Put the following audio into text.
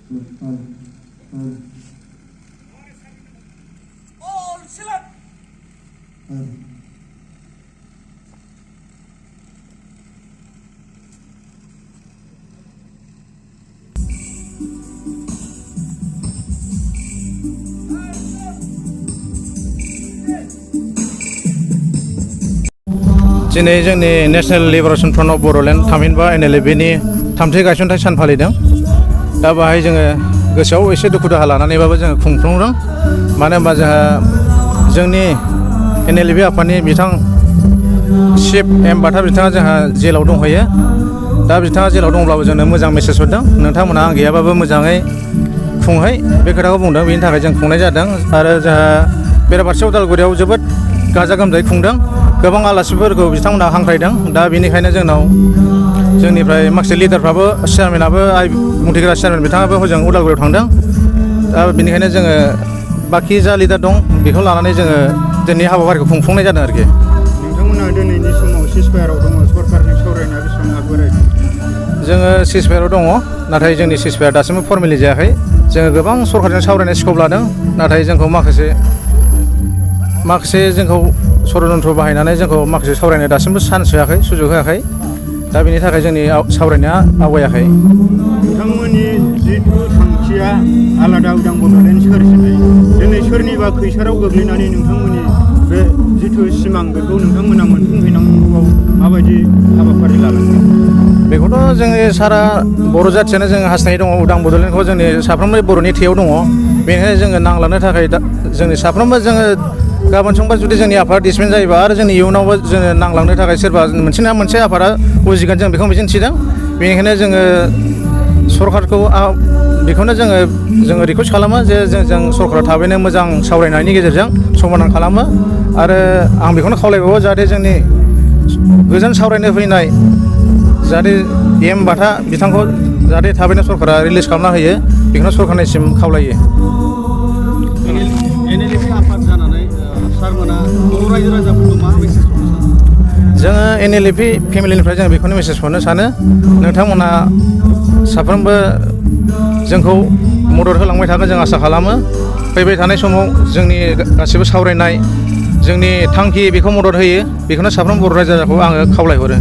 All select. दिनै जोंनि national liberation front of Bodoland थामहिनबा NLFनि थामथि गायसनथाय सान फालिदों। दा बाहाय जोङो गोसोआव एसे दुखु दाहा लानानैबाबो जोङो खुंफुंदों। मानो होनबा जोंहा जोंनि NLF आफादनि बिथां चिफ एम बाथा बिथाङा जोंहा जेलाव दंहैयो। दा बिथाङा जेलाव दंब्लाबो जोंनो मोजां मेसेज हरदों, नोंथांमोना आं गैयाबाबो मोजाङै खुंहै, बे खोथाखौ बुंदों। बेनि थाखाय जों खुंनाय जादों। आरो जोंहा बेराफारसे उदालगुरियाव जोबोद गाजा गोमजायै खुंदों। गोबां आलासिफोरखौ बिथांमोना हांख्रायदों। दा बेनिखायनो जोंनाव जोंनिफ्राय माखासे लिडारफ्राबो चेयारमेनाबो बुंथिग्रा चेयारमेन बिथाङाबो हजों उदालगुरियाव थांदों। दा बेनिखायनो जोङो बाखि जा लिडार दं बेखौ लानानै जोङो दिनै हाबाफारिखौ खुंफुंनाय जादों आरोखि। नोंथांमोना दिनैनि समाव सिजफायाराव दङ, सरकारजों सावरायनाया बेसेबां आगबाराय? जोङो सिजफायाराव दङ, नाथाय जोंनि सिजफायार दासिमबो फर्मेलि जायाखै। जोङो गोबां सरकारजों सावरायनाय स्कप लादों, नाथाय जोंखौ माखासे जोंखौ षड्यन्त्र बाहायनानै जोंखौ माखासे सावरायनो दासिमबो चान्स होआखै, सुजुग होआखै। दा बेनि थाखाय जोंनि सावरायनाया आवगायाखै। नोंथांमोननि जिथु थांखिया आलादा उदां बड'लेण्ड सोरजिनाय, दिनै सोरनिबा खैसाराव गोग्लैनानै नोंथांमोननि बे जिथु सिमां बेखौ नोंथांमोना मोनफुंहैनांगौआव माबायदि हाबाफारि लालांदों? बेखौथ' जोंनि सारा बर' जाथियानो जोङो हास्थायनाय दङ। उदां बड'लेण्डखौ जोंनि साफ्रोमबो बर'नि थैयाव दङ। बेनिखायनो जोङो नांलांनो थाखाय जोंनि साफ्रोमबो जोङो गाबोन समबा जुदि जोंनि आफादा डिसमेन्ट जायोबा आरो जोंनि इयुनावबो जोङो नांलांनो थाखाय सोरबा मोनसे नङा मोनसे आफादा उजिगोन, जों बेखौ मिजिंथिदों। बेनिखायनो जोङो सरकारखौ बेखौनो जोङो रिकुवेस्ट खालामो जे जों सरकारा थाबैनो मोजां सावरायनायनि गेजेरजों समाधान खालामो। आरो आं बेखौनो खावलायबावो जाहाथे जोंनि गोजोन सावरायनो फैनाय जाहाथे एम बाथा बिथांखौ जाहाथे थाबैनो सरकारा रिलिज खालामना होयो, बेखौनो सरकारनिसिम खावलायो। NLF आफाद जानानै सारमोना बर' रायजो राजाफोरखौ मा मेसेज हरनो सानो? जोङो NLF फेमिलिनिफ्राय जों बेखौनो मेसेज हरनो सानो, नोंथांमोना साफ्रोमबो जोंखौ मदद होलांबाय थागोन जों आसा खालामो। फैबाय थानाय समाव जोंनि गासिबो सावरायनाय जोंनि थांखि बेखौ मदद होयो, बेखौनो साफ्रोम बर' रायजो राजाखौ आङो खावलायहरो।